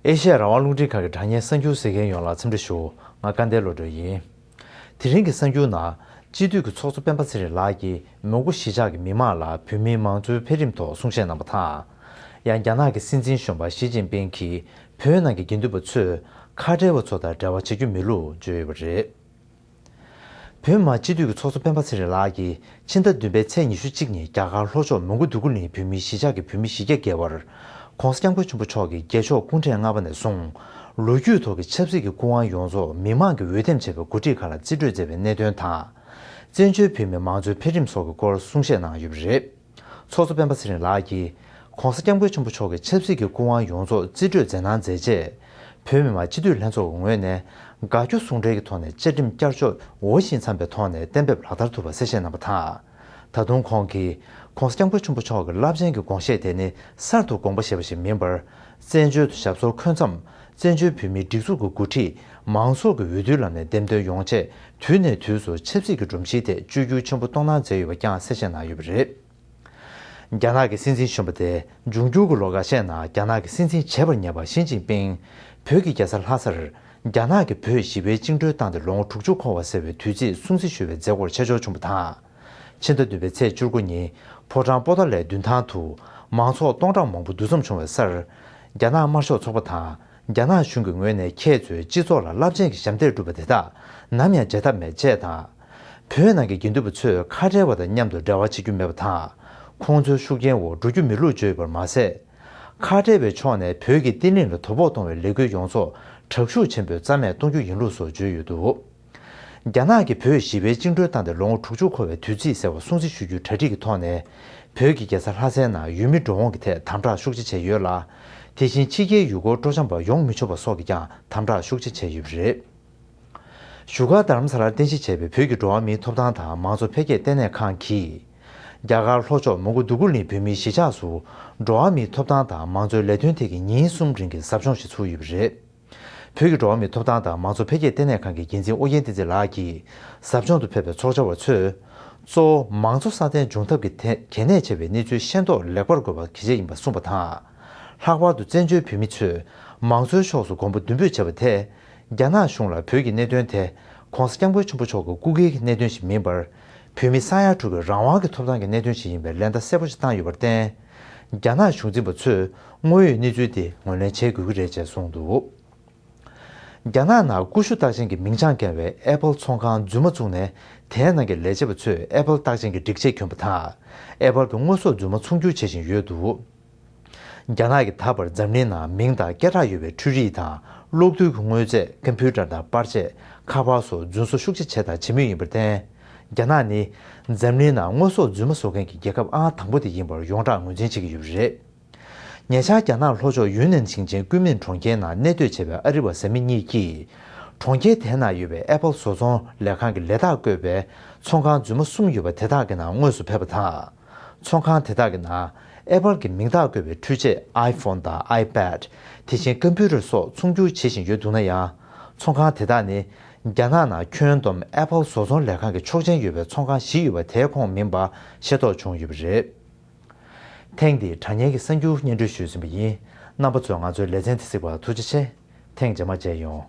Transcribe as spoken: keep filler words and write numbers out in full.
ཨེ་ཤེ་ཡ་རང་དབང་རླུང་འཕྲིན་ཁང་གི་དྲ་བརྙན་གསར་འགྱུར་གསན་མཁན་ཡོངས་ལ་འཚམས་འདྲི་ཞུ། ང་སྐལ་ལྡན་བློ་གྲོས་ཡིན། དེ་རིང་གི་གསར་འགྱུར་ནང་། སྤྱི་འཐུས་ཀྱི་ཚོགས་གཙོ་སྤེན་པ་ཚེ་རིང་ལགས་ཀྱིས་མོན་གྷོ་གཞིས་ཆགས་ཀྱི་མི་མང་ལ་བོད་མིའི་མང་གཙོའི་འཕེལ་རིམ་ཐོག་གསུང་བཤད་གནང་བ་དང་། ཡང་རྒྱ་ནག་གི་སྲིད་འཛིན་གཞོན་པ་ཞི་ཅིན་ཕིང་གིས་བོད་ནང་གི་དགེ་འདུན་པ་ཚོས་ཁ་བྲལ་བ་ཚོ་དང་འབྲེལ་བ་བྱེད་རྒྱུ་མེད་ལུགས་བརྗོད་ཡོད་པ་རེད། བོད་མི་མང་སྤྱི་འཐུས་ཀྱི་ཚོགས་གཙོ་སྤེན་པ་ཚེ་རིང་ལགས་ཀྱིས་ཕྱི་ཟླ་བདུན་པའི་ཚེས་ཉི་ཤུ་གཅིག་ཉིན་རྒྱ་གར་ལྷོ་ཕྱོགས་མོན་གྷོ་འདོད་རྒུ་གླིང་བོད་མིའི་གཞིས་ཆགས་ཀྱི་བོད་མི་བཞི་བརྒྱ་བརྒལ་བར། ྋགོང་ས་ྋསྐྱབས་མགོན་ཆེན་པོ་མཆོག་གི་རྒྱལ་མཆོག་སྐུ་ཕྲེང་ལྔ་པ་ནས་བཟུང་། ལོ་རྒྱུས་ཐོག་གི་ཆབ་སྲིད་ཀྱི་སྐུ་དབང་ཡོངས་རྫོགས་མི་མང་གིས་འོས་འདེམས་བྱས་པའི་འགོ་ཁྲིད་ཁག་ལ་རྩིས་སྤྲོད་མཛད་པའི་གནད་དོན་དང་། བཙན་བྱོལ་བོད་མིའི་མང་གཙོའི་འཕེལ་རིམ་སོགས་ཀྱི་སྐོར་གསུང་བཤད་གནང་ཡོད་པ་རེད། ཚོགས་གཙོ་སྤེན་པ་ཚེ་རིང་ལགས་ཀྱིས། ྋགོང་ས་ྋསྐྱབས་མགོན་ཆེན་པོ་མཆོག་གི་ཆབ་སྲིད་ཀྱི་སྐུ་དབང་ཡོངས་རྫོགས་རྩིས་སྤྲོད་མཛད་གནང་མཛད་རྗེས། བོད་མི་མང་སྤྱི་འཐུས་ལྷན་ཚོགས་ཀྱི་ངོས་ནས་དགའ་སྐྱོ་ཟུང་འབྲེལ་གྱི་ཐོག་ནས་བཅའ་ཁྲིམས་བསྐྱར་བཅོས་འོས་ཤིང་འཚམས་པའི་ཐོག་ནས་གཏན་འབེབས་ལག་བསྟར་ཐུབ་པ་གསལ་བཤད་གནང་བ་དང་། ད་དུང་ཁོང་གིས་ྋགོང་ས་ྋསྐྱབས་མགོན་ཆེན་པོ་མཆོག་གི་རླབས་ཆེན་གྱི་དགོངས་བཞེད་དེ་ནི་གསར་དུ་དགོངས་པ་བཞེས་པ་ཞིག་མིན་པར། བཙན་བྱོལ་དུ་ཞབས་སོར་འཁོད་མཚམས། བཙན་བྱོལ་བོད་མིའི་སྒྲིག་འཛུགས་ཀྱི་འགོ་ཁྲིད། མང་ཚོགས་ཀྱི་འོས་བསྡུའི་ལམ་ནས་འདེམས་ཐོན་ཡོང་ཆེད། དུས་ནས་དུས་སུ་ཆབ་སྲིད་ཀྱི་སྒྲོམ་གཞིའི་ཐད་བཅོས་བསྒྱུར་ཆེན་པོ་གཏོང་གནང་མཛད་ཡོད་པ་ཀྱང་གསལ་བཤད་གནང་ཡོད་པ་རེད། རྒྱ་ནག་གི་སྲིད་འཛིན་གཞོན་པ་དེ། འབྱུང་འགྱུར་གྱི་ལོ་འགའ་ཤས་ནང་རྒྱ་ནག་གི་སྲིད་འཛིན་བྱེད་པར་ཉེ་བ་ཞི་ཅིན་ཕིང་། བོད་ཀྱི་རྒྱལ་ས་ལྷ་སར། རྒྱ་ནག་གིས་བོད་ཞི་བའི་བཅིངས་འགྲོལ་བཏང་སྟེ་ལོ་ངོ་དྲུག་ཅུ་འཁོར་བ་ཟེར་བའི་དུས་ཚིགས་སྲུང་བརྩི་ཞུ་བའི་མཛད་སྒོར་ཆེད་འབྱོར་བྱུང་བ་དང་། ཕྱི་ཟླ་བདུན་པའི་ཚེས་བཅུ་དགུ་ཉིན། ཕོ་བྲང་པོ་ཏཱ་ལའི་མདུན་ཐང་དུ། མང་ཚོགས་སྟོང་ཕྲག་མང་པོ་འདུ་འཛོམས་བྱུང་བའི་སར། རྒྱ་ནག་དམར་ཤོག་ཚོགས་པ་དང་། རྒྱ་ནག་གཞུང་གི་ངོས་ནས་ཁྱེད་ཚོས་སྤྱི་ཚོགས་ལ་རླབས་ཆེན་གྱི་ཞབས་འདེགས་བསྒྲུབས་པ་དེ་དག་ནམ་ཡང་བརྗེད་ཐབས་མེད་ཅེས་དང་། བོད་ནང་གི་དགེ་འདུན་པ་ཚོས་ཁ་བྲལ་བ་དང་མཉམ་དུ་འབྲེལ་བ་བྱེད་རྒྱུ་མེད་པ་དང་། ཁོང་ཚོའི་ཤུགས་རྐྱེན་འོག་འགྲོ་རྒྱུ་མེད་ལུགས་བརྗོད་ཡོད་པར་མ་ཟད། ཁ་བྲལ་བའི་ཕྱོགས་ནས་བོད་ཀྱི་བརྟན་ལྷིང་ལ་དོ་ཕོག་གཏོང་བའི་ལས་འགུལ་ཡོངས་རྫོགས་དྲག་ཤུགས་ཆེན་པོས་རྩ་མེད་གཏོང་རྒྱུ་ཡིན་ལུགས་སོགས་བརྗོད་ཡོད་འདུག་རྒྱ་ནག་གིས་བོད་ཞི་བའི་བཅིངས་འགྲོལ་བཏང་སྟེ་ལོ་ངོ་དྲུག་ཅུ་འཁོར་བའི་དུས་ཚིགས་ཟེར་བ་སྲུང་བརྩི་ཞུ་རྒྱུའི་གྲ་སྒྲིག་གི་ཐོག་ནས། བོད་ཀྱི་རྒྱལ་ས་ལྷ་སའི་ནང་ཡུལ་མི་འགྲོ་འོང་གི་ཐད་དམ་དྲག་ཤུགས་ཆེ་བྱས་ཡོད་ལ། དེ་བཞིན་ཕྱི་རྒྱལ་ཡུལ་སྐོར་སྤྲོ་འཆམ་པ་ཡོང་མི་ཆོག་པ་སོགས་ཀྱི་ཀྱང་དམ་དྲག་ཤུགས་ཆེ་བྱས་ཡོད་པ་རེད། བཞུགས་སྒར་རྡ་རམ་ས་ལར་རྟེན་གཞི་བྱས་པའི་བོད་ཀྱི་འགྲོ་བ་མིའི་ཐོབ་ཐང་དང་མང་གཙོ་འཕེལ་རྒྱས་ལྟེ་གནས་ཁང་གིས། རྒྱ་གར་ལྷོ་ཕྱོགས་མོན་གྷོ་འདོད་རྒུ་གླིང་བོད་མིའི་གཞིས་ཆགས་སུ། འགྲོ་བ་མིའི་ཐོབ་ཐང་དང་མང་གཙོའི་ལས་དོན་ཐད་ཀྱི་ཉིན་གསུམ་རིང་གི་ཟབ་སྦྱོང་ཞིག་ཚུགས་ཡོད་པ་རེད། བོད་ཀྱི་འགྲོ་བ་མིའི་ཐོབ་ཐང་དང་མང་གཙོ་འཕེལ་རྒྱས་ལྟེ་གནས་ཁང་གི་འགན་འཛིན་ཨོ་རྒྱན་བསྟན་འཛིན་ལགས་ཀྱིས། ཟབ་སྦྱོང་དུ་ཕེབས་པའི་ཚོགས་བཅར་བ་ཚོས། གཙོ་བོ་མང་གཙོ་སྲ་བརྟན་འབྱུང་ཐབས་ཀྱི་ཐད་གལ་གནད་ཆེ་བའི་གནས་ཚུལ་ཤེས་རྟོགས་ལེགས་པར་དགོས་པ་གལ་ཆེ་ཡིན་པ་གསུངས་པ་དང་། ལྷག་པར་དུ་བཙན་བྱོལ་བོད་མི་ཚོས་མང་གཙོའི་ཕྱོགས་སུ་གོམ་པ་མདུན་སྤོས་བྱས་པ་དེས། རྒྱ་ནག་གཞུང་ལ་བོད་ཀྱི་གནད་དོན་དེ། ྋགོང་ས་ྋསྐྱབས་མགོན་ཆེན་པོ་མཆོག་གི་སྐུ་སྒེར་གྱི་གནད་དོན་ཞིག་མིན་པར། བོད་མི་ས་ཡ་དྲུག་གི་རང་དབང་གི་ཐོབ་ཐང་གི་གནད་དོན་ཞིག་ཡིན་པའི་ལན་བརྡ་གསལ་པོ་ཞིག་བཏང་ཡོད་པར་བརྟེན། རྒྱ་ནག་གཞུང་འཛིན་པ་ཚོས་དངོས་ཡོད་གནས་ཚུལ་དེ་ངོས་ལེན་བྱེད་དགོས་ཀྱི་རེད་ཅེས་གསུངས་འདུག་རྒྱ་ནག་ནང་ཀུ་ཤུ་རྟགས་ཅན་གྱི་མིང་བྱང་འགེངས་པའི་ཨེ་པལ་ཚོང་ཁང་རྫུན་མ་བཙུགས་ནས། དེའི་ནང་གི་ལས་བྱེད་པ་ཚོས་ཨེ་པལ་རྟགས་ཅན་གྱི་སྒྲིག་ཆས་གྱོན་པ་དང་། ཨེ་པལ་གྱི་དངོས་ཟོག་རྫུན་མ་ཚོང་སྒྱུར་བྱེད་བཞིན་ཡོད་འདུག་རྒྱ་ནག་གིས་ད་བར་འཛམ་གླིང་ནང་མིང་དང་སྐད་གྲགས་ཡོད་པའི་འཕྲུལ་རིག་དང་། གློག་རྡུལ་གྱི་དངོས་རྫས། ཀམ་པུ་ཊར་དང་པར་ཆས། ཁ་པར་སོགས་རྫུན་བཟོ་ཤུགས་ཆེ་བྱས་དང་བྱེད་མུས་ཡིན་པར་བརྟེན། རྒྱ་ནག་ནི། འཛམ་གླིང་ནང་དངོས་ཟོག་རྫུན་མ་བཟོ་མཁན་གྱི་རྒྱལ་ཁབ་ཨང་དང་པོ་དེ་ཡིན་པར་ཡོངས་གྲགས་ངོས་འཛིན་བྱེད་ཀྱི་ཡོད་པ་རེད། ཉེ་ཆར་རྒྱ་ནག་ལྷོ་ཕྱོགས་ཡུན་ནན་ཞིང་ཆེན་ཀུན་མིང་གྲོང་ཁྱེར་ནང་གནས་སྡོད་བྱས་པའི་ཨ་རི་བ་བཟའ་མི་གཉིས་ཀྱིས། གྲོང་ཁྱེར་དེའི་ནང་ཡོད་པའི་ཨེ་པལ་བཟོ་ཚོང་ལས་ཁང་གི་ལས་རྟགས་བཀོད་པའི་ཚོང་ཁང་རྫུན་མ་གསུམ་ཡོད་པ་དེ་དག་གི་ནང་དངོས་སུ་ཕེབས་པ་དང་། ཚོང་ཁང་དེ་དག་གི་ནང་ཨེ་པལ་གྱི་མིང་རྟགས་བཀོད་པའི་འཕྲུལ་ཆས་ཨའི་ཕོན་དང་ཨའི་པེད། དེ་བཞིན་ཀམ་པུ་ཊར་སོགས་ཚོང་སྒྱུར་བྱེད་བཞིན་ཡོད་འདུག་ན་ཡང་། ཚོང་ཁང་དེ་དག་ནི། རྒྱ་ནག་ནང་ཁྱོན་བསྡོམས་ཨེ་པལ་བཟོ་ཚོང་ལས་ཁང་གི་ཆོག་མཆན་ཡོད་པའི་ཚོང་ཁང་བཞི་ཡོད་པ་དེའི་ཁོངས་མིན་པ་ཤེས་རྟོགས་བྱུང་ཡོད་པ་རེད། ཐེངས་འདིའི་དྲ་བརྙན་གྱི་གསར་འགྱུར་སྙན་སྒྲོན་ཞུས་ཟིན་པ་ཡིན། རྣམ་པ་ཚོས་ང་ཚོའི་ལེ་ཚན་དེ་གཟིགས་པར་ཐུགས་རྗེ་ཆེ། ཐེངས་རྗེས་མ་མཇལ་ཡོང་།